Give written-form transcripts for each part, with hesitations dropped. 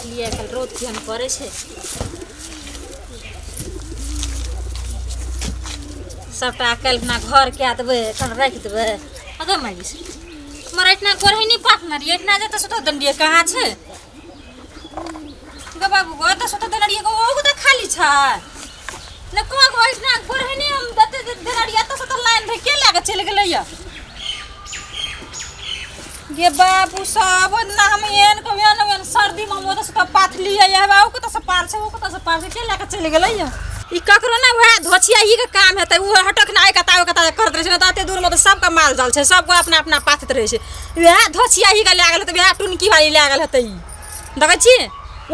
पाथलियै। काल्हि रौद केहन पड़ै छै। सबटा काल्हि अपना घर कए देबै, एखन राखि देबै। अगर माय, हमर एहिठिना गोरहैनी पाथने रहियै, एहिठिना जतऽ सुतऽ देने रहियै, कहाँ छै गो बाबू गो? एतऽ सुतऽ देने रहियै गो, ओहो तऽ खाली छै ने। कहाँ गो? एहिठिना गोरहैनी हम जते देने रहियै, एतऽ सुतऽ लाइन रहै, के लए कऽ चलि गेलैया गे बाबू सब? ना हम एहन को एहन एहन सर्दी में हम ओतऽ से पाथलियै ये बाबू, कतऽ से पार छै, ओ कतऽ से पार छै, के लए कऽ चलि गेलै ये? ई ककरो ना वएह धोछिया ई के काम हेतै। ओ हटक ना, आइ कता ओइ कता करैत रहै छै ने। तऽ एते दूरमे तऽ सबके माल जाल छै, सबके अपना अपना पाथैत रहै छै। वएह धोछिया ई के लए गेल हेतै, वएह टुनकी वाली लए गेल हेतै। ई देखै छी,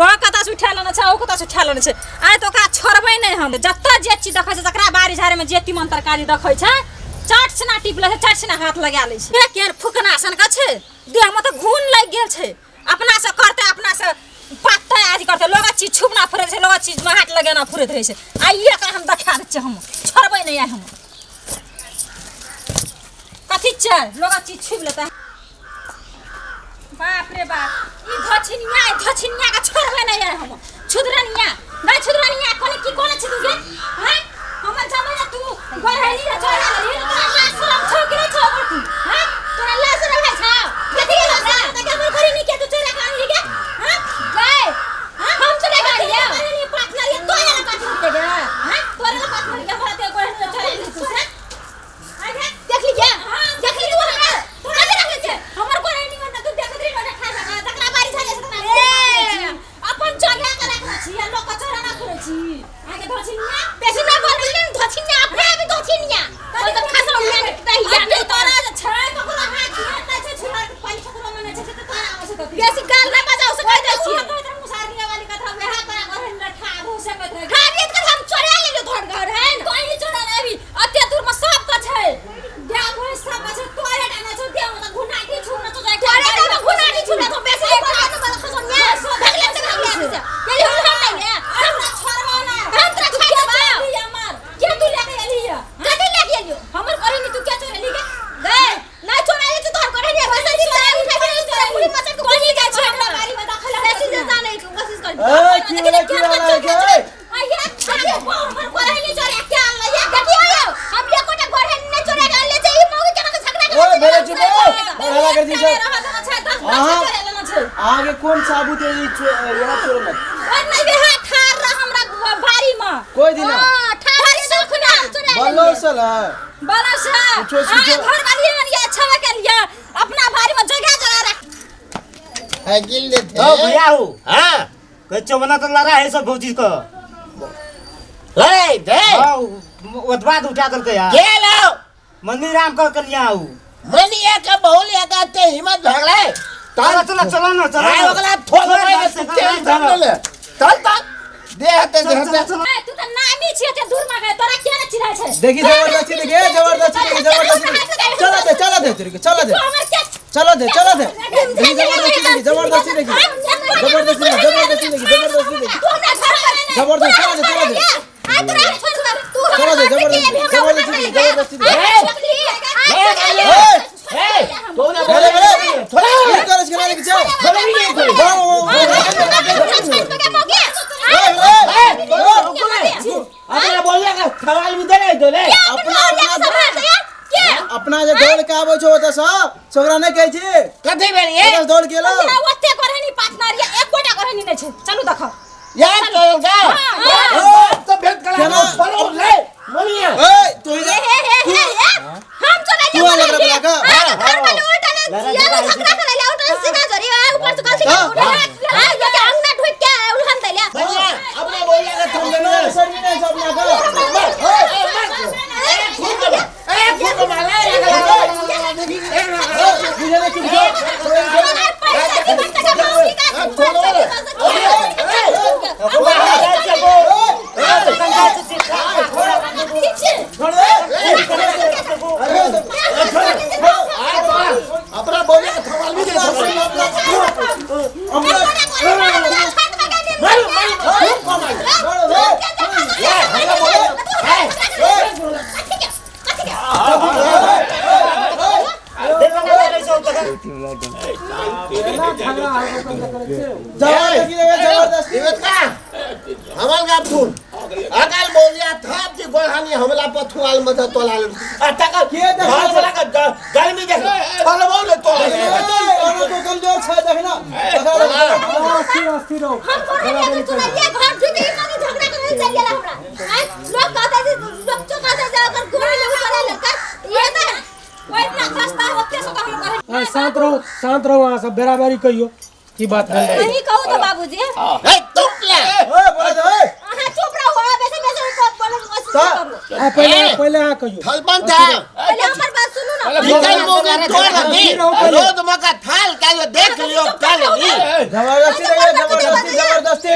वहाँ कतऽ से उठा लेने छै, ओ कतऽ से उठा लेने छै। आइ तऽ ओकरा छोड़बै नहि हम। जतऽ जे चीज देखै छै, जकरा बाड़ी झाड़ीमे जे तीमन तरकारी देखै छै, चट सिना टीप लै छै, चट सिना हाथ लगा लै छै। हे, केहन फुकना सनके छै, देहमे तऽ घुन लागि गेल छै। अपना से करतै, अपना से पातै, आज करतै। लोग चीज छुबना फुरैत छै, लोग चीजमे हाथ लगेना फुरैत रहै छै। आ ई एकरा हम देखा दै छियै, हम छोड़बै नहि आइ हम। कथी छै, लोग चीज छुबि लेतै। बाप रे बाप, ई धछिनिया, ई धछिनिया के छोड़बै नहि आइ हम। छुदरनिया गै, छुदरनिया, कोन की कोन छी तू गे? हैं, हमर जमाना तू गोरहैनी रे चोरा लेली, तोरा लाज शरम छौ कि नहि छौ तू? हैं, तोरा लाज शरम है छौ? कथी के लाज शरम? त हमर गोरहैनी के तू चोरा के आनली गे? हैं गै, हैं, हम चोरा के आनलियै? गोरहैनी पाथना रे, तोरा ला पाथना रे गे? हैं, तोरा ला पाथना रे? हमरा ते गोरहैनी चोरा लेली तू से? देखली क्या? देखली तू हमरा कथि रखले छै? हमर गोरहैनी में तू देखत रही न, खा खा तकरा बारी झाड़ी से तकरा अपन जगह के रखने छी आ लोक के चोरा ना करै छी। आगे धोछिनिया बेसी ना बोल रही ने धोछिनिया, अपने भी धोछिनिया तो तो खसरो में नहीं आ या तू तोरा जे छै, ककरो हाथ में नहि छै, छुआ के पानि ककरो में नहि छै, तऽ तोरा आबै छै कथी? बेसी गाल ना बजाओ से कह दै छी छी। मुसारिया वाली कथा वएह तोरा गोरहैनी रखा आबो से कहत रहे। खाली त हम चोरा लेलियो तोहर घर है न? तो ही चोरा लेबी? अते दूर में सब के छै, गाय भैंस सब के छै, तोरे टा नहि छौ। देह में तऽ घुनाटी छौ न, तो तोरे त घुनाटी छु न, तो बेसी बोल तो बल खसनिया भागले त भागले से ये हम हम नहीं है। हमरा छोड़बो ना। हम तोरा तू छोड़ के देबो। चोरली हमर? के तू लेके एली है? कथि लेके एलियो? हमर गोरहैनी तू के चोरेली गे? गए ना चोरा ले तोहर घर है, बस जी तोरा उठा के तोरा पूरी मचल के कहीं जाइ छै हमरा बाड़ी में देखल। बेसी जे जाने के कोशिश कर। ए, की भेलै, की भेलै गे? आया हमर गोरहैनी चोरा के आनलै। देखियो यौ, हम एकोटा घर है नहीं चोरा के आनले छै। ई मौगी केना के झगड़ा के ओए भेलै, चुप हो, हल्ला कर दी सब। अहाँ अहाँके कोन साबुत है ई यहाँ चोरलक? हमरा बाड़ी में कोई दिना हां, ठाड़ सुखना बल्लो सल है। बला से पूछो, पूछो। घर वाली है, अच्छा के लिए अपना बाड़ी में जगह जगह रख। साइकिल देते। ओ भैया हो। हाँ। कहे चौबना तो लड़ा है सब भौजी को। लड़ाई दे। हाँ, ओतबा तो उठा देलकै यार। के लो? मनी राम कर के लिया हूँ। मनिया का बहुल या का ते हिम्मत भागले। चलो चलो चलो ना, चलो आय ना। ओकरा थोड़ चलो, मारे चलो, ते चलो, चल ले। चल चल। दे हते दे हते। चलो। ए, तू तऽ नामी छियै, ते दूर में गए तोरा किया ने चिन्है छै? देखी जबरदस्ती, देखी जबरदस्ती, देखी जबरदस्ती। चला दे, चला दे तेरे को, चला दे। तू हमर के चला दे, चला दे। देखी जबरदस्ती, देखी जबरदस्ती, देखी जबरदस्ती, जबरदस्ती, देखी जबरदस्ती, देखी तू हमरा घर पर जबरदस्ती। चला दे, चला दे। आ तोरा छोड़ दे तू। चला दे जबरदस्ती, जबरदस्ती, देखी जबरदस्ती, देखी। ए ए तो ना बोले, बोले। थोड़ा की करे छै ना देखी छै। बोले नहीं कोई। अपना बोलिया का सवाल भी दे दो ले। अपना अपना अपना जे दौड़ के आबै छौ ओतऽ सँ, छोकरा नहि कहै छी? कथी भेल ये? ओतऽ से दौड़ के एलौ। ओते गोरहैनी पाथना रहियै, एकोटा गोरहैनी नहि छै। चलू देखो। यार चल गा। तो भेंट करा। केना? बोलो ले मनिया। ए तू ही जा। हम चोरा तू आ लग रहा का? घर वाले उल्टा ने ये झगड़ा करे ले, उल्टा सीधा जरी ऊपर से गलती हाँ। कर आ ये के अंगना ढुक के उल्हन देले। मनिया अपना बोलिया का तुम केना शर्मी नहि छै अपना के? ए खूब माला बुझे नहि चुप छौ। झगड़ा हल्का करै छै। जबरदस्ती देबै, जबरदस्ती। का हमल का फूल अगल बोलिया था कि गोलहानी हमला पथुआल मत तोला आ तक के देखै घर वाला का गर्मी देख थलबो ने तोला। ए, ओनो तो कमजोर छै, देख ना। अस्थिर अस्थिर रहो। हम कोने लेके चुनलिए घर झुके ई कनी झगड़ा करे चल गेला हमरा। हैं लोग कहता जे लोग चो कहता जे अगर गोरे लेबू करे लड़का ये त ओ इतना सस्ता होते से तो हम करे। आ, शांत रहो, शांत रहो, अहाँ सब बेरा बेरी कहियो की बात है। अहीं कहू तो बाबूजी। ए तुम ले ओए बोला दे, ओए। अहाँ चुप रहो, अहाँ बेसी बेसी बोलो कोशिश करू। आ, पहिले पहिले अहाँ कहियो। थलबन था पहिले हमर बात सुनू ना। निकल मोगे तोड़ दी रोज मका थाल का देख लियो कल नी। जबरदस्ती देबै, जबरदस्ती, जबरदस्ती।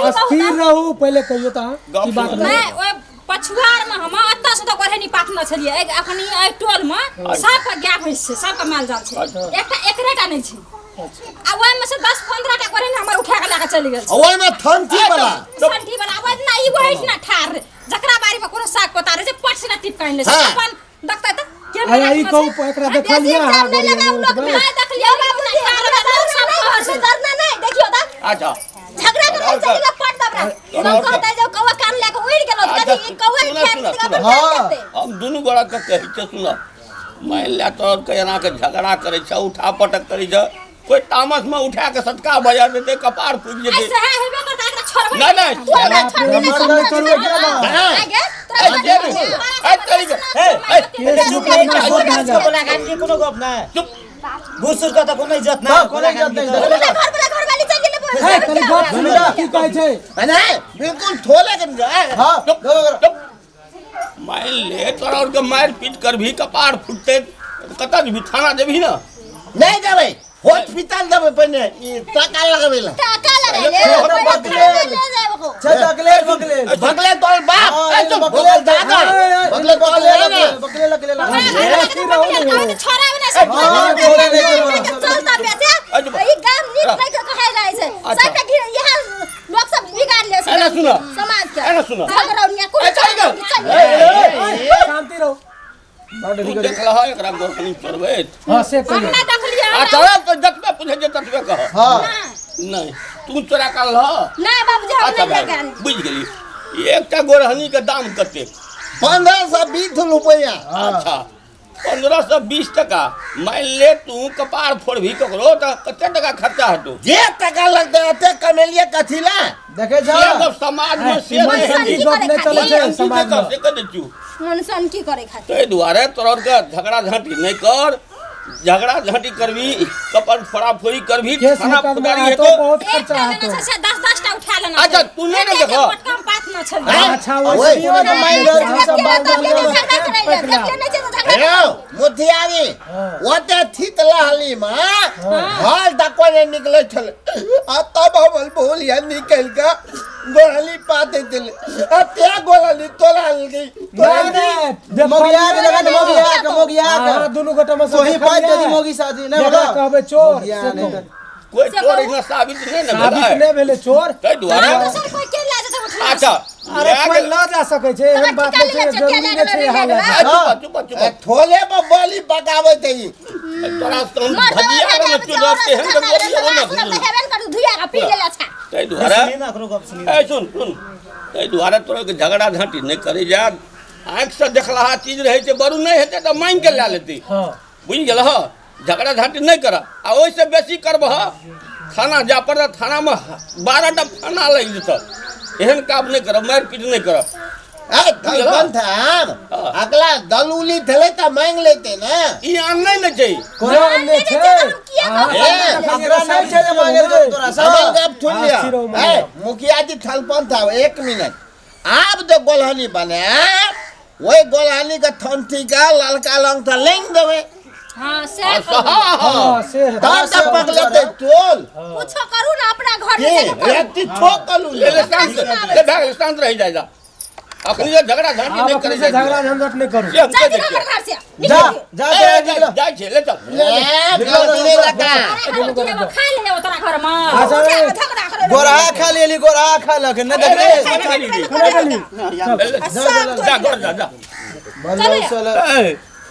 अस्थिर रहू, पहिले कहियो तऽ अहाँ की बात है। नहीं ओए पछुआर में हम अत्ता से तो गोरे नहीं पाथना छलिए। एक अखनी एहि टोल में सबके गाय भैंस छै, सबके माल जाल छै, एकटा एकरे टा नहि छै। आ ओहि में से 10-15 टा गोरे ने हमर उठा के लए के चलि गेल छै। ओय में थंथी वाला संठी वाला ओहि ना ई वही ना ठार जकरा बारी में कोनो साग पत्ता रहे छै पट से ना टिप कानि लै छै। हाँ। अपन देखतै तऽ के अरे ई कहू एकरा देखलियै अहाँ गोरी नहीं देखलियै बाबूजी, हमरा लोग सब कहै छै। डरना नहीं, देखियो ता अच्छा झगड़ा करे चलि गेल पट दबरा। लोग कहता जे कौआ कान लए के उड़ि गेलो, कभी ई कौआ के सुनऽ, खेत सुनऽ, के हाँ। हम दुनू गोरा के कहै छै सुनऽ, मानि ले तोर के एना के झगड़ा करै छै, उठा पटक करै छै, कोई तामस में उठा के सटका बजा देतै, कपार फूटि जेतै। ऐसे है हेबे करतै, एकरा छोड़बै नहीं नहीं तू हमरा छोड़बी नहीं, जबरदस्ती ए, चुप रही ना, छोड़ दे, बोला खान के कोनो गप ना। चुप। बूढ़ सूढ़ के त कोनो इज्जत ना। हाँ, कोनो इज्जत नहीं। घर वाला घर वाली चलि गेलै। हे कनि गप सुनू तऽ की कहै छै। नहीं बिल्कुल थोले के हाँ, दो ओकरा। मानि ले तोरा और के मारि पीट करभी कपार फूटतै कतऽ जेबही, थाना जेबही ना? नहीं देबै, हॉस्पिटल देबै पहिने ई टाका लगबै ला। टाका लगैले बकलेल। छै बकलेल, बकलेल। बकले तोर बाप, हाँ, ए चुप, बकलेल बकले दादा, ए, बकले तोर बकलेल, ना। बकलेल, बकलेल। अस्थिर रहू ने। छोड़ाबै नहि छै। हाँ, छोड़े नहीं छोड़े। चलता बेसे ई गाम नीक नहीं के कहै रहै छै, सबटा घिर यहाँ लोग सब बिगाड़ ले छै एना सुनऽ। समाज के। एना सुनऽ। झगड़ौनिया कुछ ए, चल गेल। शांति रहो। तू देखलह एकरा गोरखनी चोरबैत? हाँ से हम कहियो। नहि देखलियै। आ तोरा तो जतबे पूछै छै ततबे कह। हाँ। नहीं तू चोरा कर लह। नहीं बाबूजी हम अच्छा नहीं भाई लेके आनी। बुझि गेली। एकटा गोरहनी के दाम कतेक? 1520 रुपया। अच्छा 1520 टका। मान ले तू कपार फोड़भी ककरो तऽ कते टका खर्चा हेतौ? जे टका लगतै ओते कमेलिए कथी ला? देखै से छौ? गप समाज में से मन नहि शांति हेतै। गप नहि चलै छै समाज में। से कह दै छियौ। मनसन की करे खातिर? ताहि दुआरे तोरा के झगड़ा झाँटी नहि कर, झगड़ा झाँटी करबी कपार फोड़ा फोड़ी करबी केस थाना मुकदमा फौजदारी हेतौ, हेतौ। बहुत एकटा खर्चा लेना हेतौ। छै से 10-10 टा उठा लेना अच्छा, छै। तू नहि ने एक-एक देखऽ। मोटका हम पात न छलियै। अच्छा ओए, ओए कोनो मानि रहल छै, सब बाल देखिए बाल झगड़ा करे ले, देखिए नहीं छै झगड़ा। हेलो मुथियारी, ओते थीत लहली में हल तक कोने निकले छल, आ तब हमर बोलिया निकल के गोरहली पाते दिल, आ ते गोरहली तोला गई। नहीं नहीं मोगिया के देखा ने, मोगिया के, मोगिया के। अहाँ दुनू गोटा में से तोही पाइ देखलियै। दे दी मोगी शादी, नहि जकरा बोला? कहबै चोर मोगिया से नहि कहू। कोई चोर एहिना साबित नहि ने साबित भेलै। नहि भेलै चोर। ताहि दुआरे दोसर कोई के लए जेतै उठा? अच्छा अरे कोई लऽ जा सकै छै, एहन बात नहि छै, जरूरी नहि छै यहाँ लऽ जा। चुप चुप चुप। थोले पर बलि पकाबैत है। तोरा से हम भजिया ने चुनब तेहन के गोली हो ने। ताहि दुआरे सुनी ना एकरो गप सुनी। ए सुन सुन, ताहि दुआरे तोरा के झगड़ा झाँटी नहि करै जा। आँखि से देखलहा चीज रहै छै, बरू नहि हेतै तऽ मांगि के लए लेतै। हाँ बुझि गेलह? झगड़ा झाँटी नहि कर, आ ओहिसँ बेसी करबह थाना जा पड़त, थानामे 12 टा थाना लागि जेतह। एहन काम नहि करब, मारि पीट नहि करब। ए थलबन था अगला दलूली थले त मांग लेते ना। ई आन नहि ने छै। कोनो नहि छै। एकरा नहि छै जे मांगे तोरा से। हमर गप सुन लिया। अस्थिर हो ए मन। मुखिया जी थलपन था, 1 मिनट। आप जो गोलहनी बने वही गोलहनी के थंथी का ललका रंग था लेंग देवे। हाँ से हाँ हाँ हाँ से हेतौ। तब तक पकड़ते टोल कुछो करू ना अपना घर के में जाके करू। व्यक्ति ठोकलू ले ले शांत ले, भए गेलै, शांत रहि जाइ जा। अखनी जे झगड़ा झाँटी आब नहि अपने करै से जाइ झगड़ा झंझट नहि करू। से हम जा कहि दिन दै हमर छियै। घर से जा निकल। जा ए, जा जाइ निकल। जाइ छियै, ले चल। ए गलती लगा। खा ले तोरा घर में। अच्छा ए, झगड़ा करे गोरहा खा लेली, गोरहा खा लक नहि देखले। जा घर जा जा। बल्लो साला। ए,